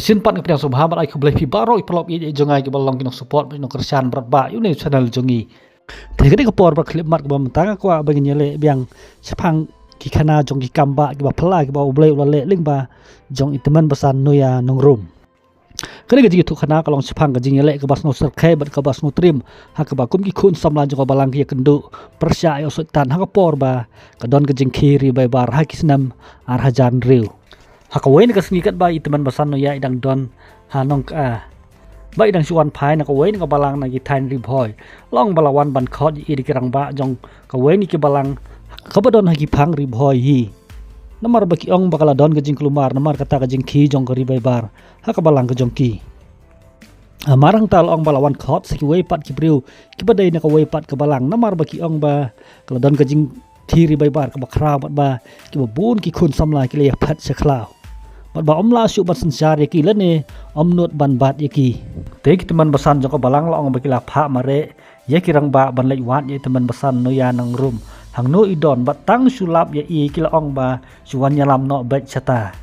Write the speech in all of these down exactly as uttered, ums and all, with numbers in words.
Shisien pat nga pdiang sngewbha bad ai khublei phi baroh i paralok i jong nga kiba long ki nong support bad nong kyrshan bad ba ïa une u channel jong ngi. Te ka dei ka por ba khyllipmat kaba mynta nga kwah ba ngin ïaleh biang shaphang ki khana jong ki kam ba kiba phylla kiba U Blei u la leh lyngba jong i tymmen basan Noya Nongrum. Ka dei ka jingïathuh khana ka long shaphang ka jingïaleh kaba sngewsyrkhei bad kaba sngewtriem ha kaba kum ki khun samla jong ka balang ki ïakynduh pyrshah ïa u Soitan ha ka por ba ka don ka jingkhih ri bai bar ha ki snem ar hajar hynriew. Ha kawei na ka sngi katba i tymmen basan Noya i dang don ha Nongkha ba i dang shu wan phai na kawei na ka balang na ki thaiñ Ri Bhoi, la ong ba la wan ban khot ïa i da ki rangbah jong kawei na ki balang kaba don ha ki phang Ri Bhoi hi. Namar ba ki ong ba ka la don ka jingkulmar namar kata ka jingkhih jong ka ri bai bar ha ka balang ka jong ki. Hamar hangta la ong ba la wan khot sa kiwei pat ki briew kiba dei na kawei pat ka balang namar ba ki ong ba ka la don ka jingkhih ri bai bar kaba khraw bad ba kiba bun ki khun samla ki la ïaphet sha khlaw bad ba ym lah shuh ban synshar ïa ki lane ym nud ban bat ïa ki. Te ki tymmen basan jong ka balang la ong ba ki la phah mareh ïa ki rangbah ban leit wad ïa i tymmen basan Noya Nongrum hangno i don bad tang shu lap ïa i ki la ong ba shu wan ïalam noh beit shata.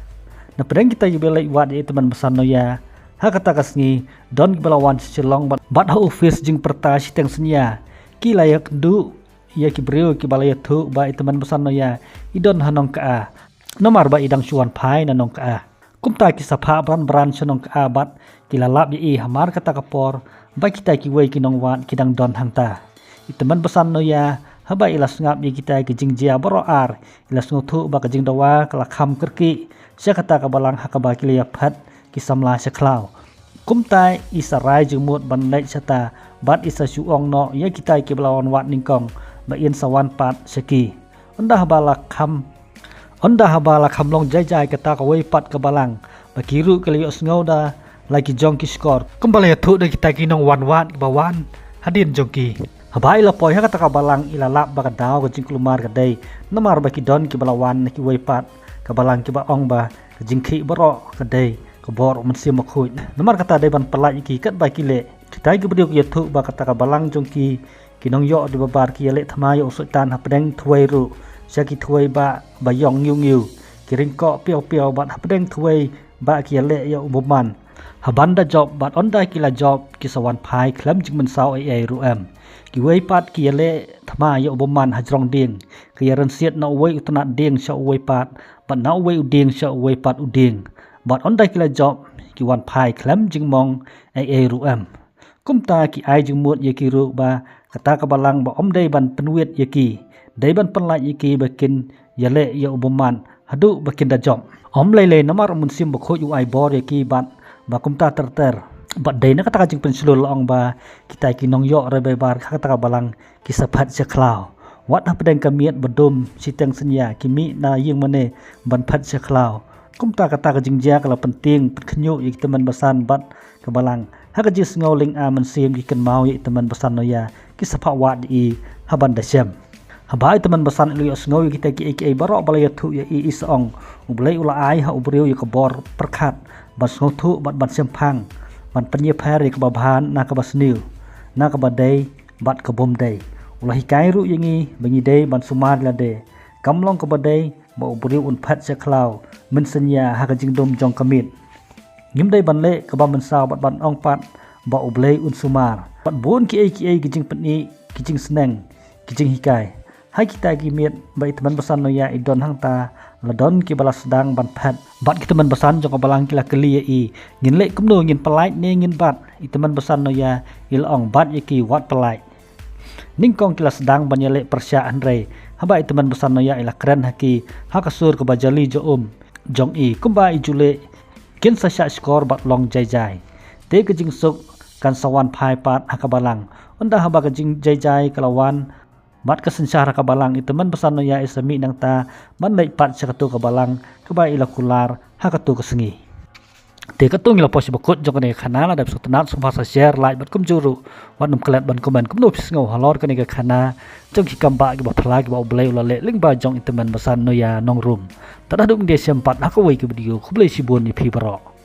Na pdeng kita kiba leit wad ïa i tymmen basan Noya ha kata ka sngi don kiba la wan sha Shillong bad, bad ha office jingpyrta shiteng synñia ki la ïakynduh ïa ki briew kiba la ïathuh ba i tymmen basan Noya i don ha Nongkha namar ba i dang shu wan phai na Nongkha. Kumta ki sa phah bran bran sha Nongkha bad ki la lap ïa i hamar kata ka por ba kita kiwei ki nongwad ki dang don hangta. I tymmen basan Noya haba i la sngap ïa kita ki jingjia baroh ar i la sngewthuh ba ka jingdawa ka la kham kyrkieh sha kata ka balang ha kaba ki la ïaphet ki samla sha khlaw. Kumta i sa rai jingmut ban leit shata bad i sa shu ong noh ïa kita kiba la wan wad nyngkong ba in sa wan pat sha ki. Ynda haba la kham Ynda haba la kham long jai jai kata kawei pat ka balang ba ki ruh ki la ïohsngew da la ki jong ki shkor kumba la ïathuh da kita ki nongwan wad kiba wan hadien jong ki. Haba i la poi ha kata ka balang i la lap ba ka daw ka jingkulmar ka dei namar ba ki don kiba la wan na kiwei pat ka balang kiba ong ba ka jingkhih baroh ka dei ka bor u Mynsiem Bakhuid. Namar kata dei ban pyllait ïa ki katba ki leh. Kita ki briew ki ïathuh ba kata ka balang jong ki ki nongïoh ri bai bar ki ïaleh thma ïa u Soitan hapdeng thwei ruh sha ki thwei ba ba ïong ngiu ngiu, ki ringkoh piaw piaw bad hapdeng thwei ba ki ïaleh ïa u bymman. Haban da jop bad ynda ki la jop ki sa wan phai khlem jingmynsaw ei ei ruh em. Kiwei pat ki ïaleh thma ïa u bymman ha jrong dieng, ki ïarynsied na uwei u tnat dieng sha uwei pat bad na uwei u dieng sha uwei pat u dieng. Bad ynda ki la jop ki wan phai khlem jingmong ei ei ruh em. Kumta ki ai jingmut ïa ki ruh ba kata ka balang ba ym dei ban pynwit ïa ki, dei ban pyllait ïa ki ba kin ïaleh ïa u bymman haduh ba kin da jop. Ym lei lei namar u Mynsiem Bakhuid u ai bor ïa ki bad ba kumta ter ter. Bad dei na kata ka jingpynshlur la ong ba kita ki nongïoh ri bai bar ha kata ka balang ki sa phet sha khlaw. Wat hapdeng ka miet ba dum shiteng synñia ki mih na ïing mane ban phet sha khlaw. Kumta kata ka jingjia ka la pyntieng pynkhynñiuh ïa ki tymmen basan bad ka balang. Ha ka jingsngew lyngba mynsiem ki kynmaw ïa i tymmen basan Noya ki sa phah wad ïa i haban da shem. Haba i tymmen basan i la ïohsngew ïa kita kiei kiei baroh ba la ïathuh ïa i, i sa ong, U Blei u la ai ha u briew ïa ka bor pyrkhat ban sngewthuh bad ban shemphang, ban pynïapher ïa kaba bha na kaba sniew, na kaba dei bad ka bym dei. U la hikai ruh ïa ngi ba ngi dei ban sumar ïa lade, kam long kaba dei ba u briew un phet sha khlaw mynsynñia ha ka jingdum jong ka miet. Ngim dei ban leh kaba mynsaw bad ban ong pat ba U Blei un sumar. Bad bun kiei kiei ki jingpyni, ki jingsneng, ki jinghikai. Ha kita ki miet ba i tymmen basan Noya i don hangta la don kiba la sdang ban phet. Bad ki tymmen basan jong ka balang ki la kylli ïa i, ngin leh kumno, ngin pyllait ne ngin bat? I tymmen basan Noya i la ong, bat ïa ki, wat pyllait. Nyngkong ki la sdang ban ïaleh pyrshah, hynrei haba i tymmen basan Noya i la kren ha ki ha ka sur kaba jali ja um jong i, kumba i ju leh, kin sa shah shkor bad long jai jai. Te ka jingsuk kan sa wan phai pat ha ka balang. Ynda haba ka jingjai jai ka la wan bad ka synshar ha ka balang, i tymmen basan Noya i sa mih nangta ban leit pat sha katu ka balang kaba i la kular ha katu ka sngi. Te katto ngi la poi sha ba kut jong kane ka khana. Lada phi sngewtynnat, sngewbha sa share, like bad kumjuh ruh wat nym klet ban comment kumno phi sngew halor kane ka khana jong ki kam ba kiba phylla kiba U Blei u la leh lyngba jong i tymmen basan Noya Nongrum. Tad haduh ngin ïashem pat ha kawei ka video, khublei shibun ïa phi baroh.